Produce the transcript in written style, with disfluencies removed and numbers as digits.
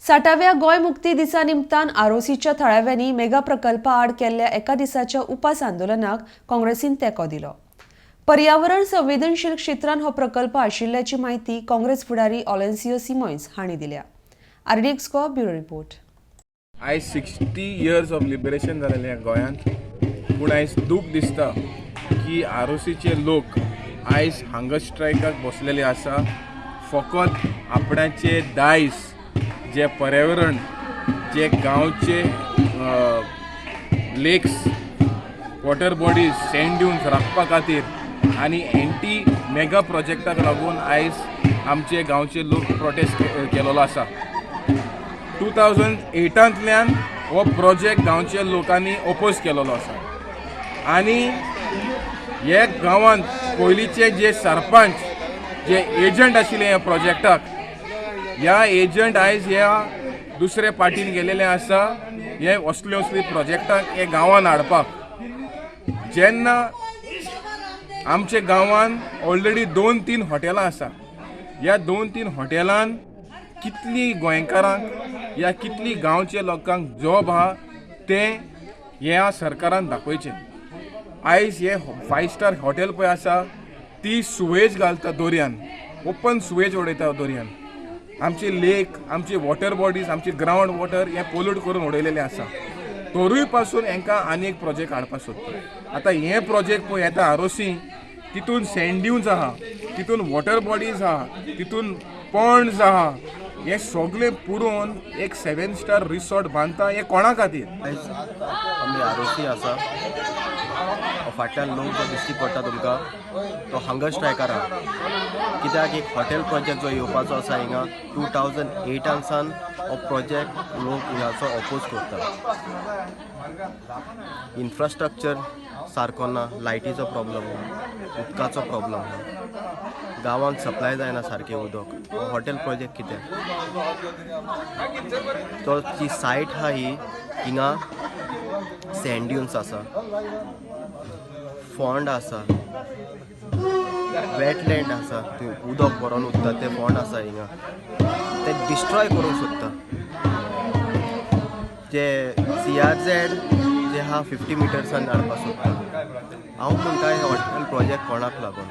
60व्या गोंय मुक्ती दिसा निमतान आरोसीच्या थळाव्यांनी मेगा प्रकल्पा आड केल्ल्या एका दिसाच्या उपास आंदोलनाक काँग्रेसीन तेंको दिलो. पर्यावरण संवेदनशील क्षेत्रांत हो प्रकल्प आशिल्ल्याची म्हायती काँग्रेस फुडारी ऑलेन्सियो सिमोन्स हांणी दिल्या. RDX Goa, bureau report. आयज 60 इयर्स ऑफ लिबरेशन जालेलें गोंयांत, पूण आयज दूख दिसता की आरोसीचे लोक आयज हंगर स्ट्रायकाक बसलेले आसा, फकत आपणाचे दायज, जे पर्यावरण, जे गांवचे lakes, water bodies, sand dunes राखपा खातीर आनी एंटी मेगा प्रोजेक्टाक लागून आयज आमचे गांवचे लोक प्रोटेस्ट केलेलो आसा. 2008तांतल्यान हो प्रोजेक्ट गांवच्या लोकांनी ओपोज केलेलो आसा आनी हे गांवांत पयलींचे जे सरपंच, जे एजंट आशिल्ले ह्या प्रोजेक्टाक, ह्या एजंट आयज ह्या दुसऱ्या पार्टीन गेलेले आसा. हे असले असले प्रोजेक्टाक हे गांवान हाडपाक, जेन्ना आमच्या गांवान ऑलरेडी दोन तीन हॉटेलां आसा, ह्या दोन तीन हॉटेलान कितली गोंयकारांक या कितली गांवच्या लोकांक जॉब आहा तें ह्या सरकारान दाखयचें. आयज हे फायव स्टार हॉटेल पळय आसा, ती सुवेज घालता दर्यान, ओपन सुवेज उडयता दर्यान. आमचे लेक, आमचे वॉटर बॉडीज, आमचे ग्रावंड वॉटर हे पोल्यूट करून उडयलेले आसा. तरूय पासून हांकां आनी एक प्रोजेक्ट हाडपाक सोदता. आतां हे प्रोजेक्ट पळय येता आरोसी, तितून सँड ड्युन्स आहा, तितून वॉटर बॉडीज आहा, तितून पॉन्ड्स आहा. हे सगळें पुरोवन एक सेवन स्टार रिसॉर्ट बांदता, हे कोणा खातीर? आयज आमी आरोसी आसा. हो फाटल्यान लोक जो दिश्टी पडटा तुमकां, तो हंगर स्ट्रायकार आहा, कित्याक एक हॉटेल प्रोजेक्ट जो येवपाचो आसा हिंगा, 2008आन सावन हो प्रोजेक्ट लोक हिंगाचो ओपोज करता. इन्फ्रास्ट्रक्चर सारको ना, लायटीचो प्रॉब्लम आहा, उदकाचो प्रॉब्लम आहा, गांवांत सप्लाय जायना सारकें उदक. हो हॉटेल प्रोजेक्ट कित्याक? तो जी सायट आहा ही, हिंगा सँड ड्युन्स आसा, फोंड आसा, वेटलँड आसा, थंय उदक भरोन उरता तें फोंड आसा. हिंगा ते डिस्ट्रॉय करूंक सोदता. जे सीआरझेड जे आहा, 50 मिटर्सान हाडपाक सोदता. हांव म्हणटा, हे हॉटेल प्रोजेक्ट कोणाक लागून?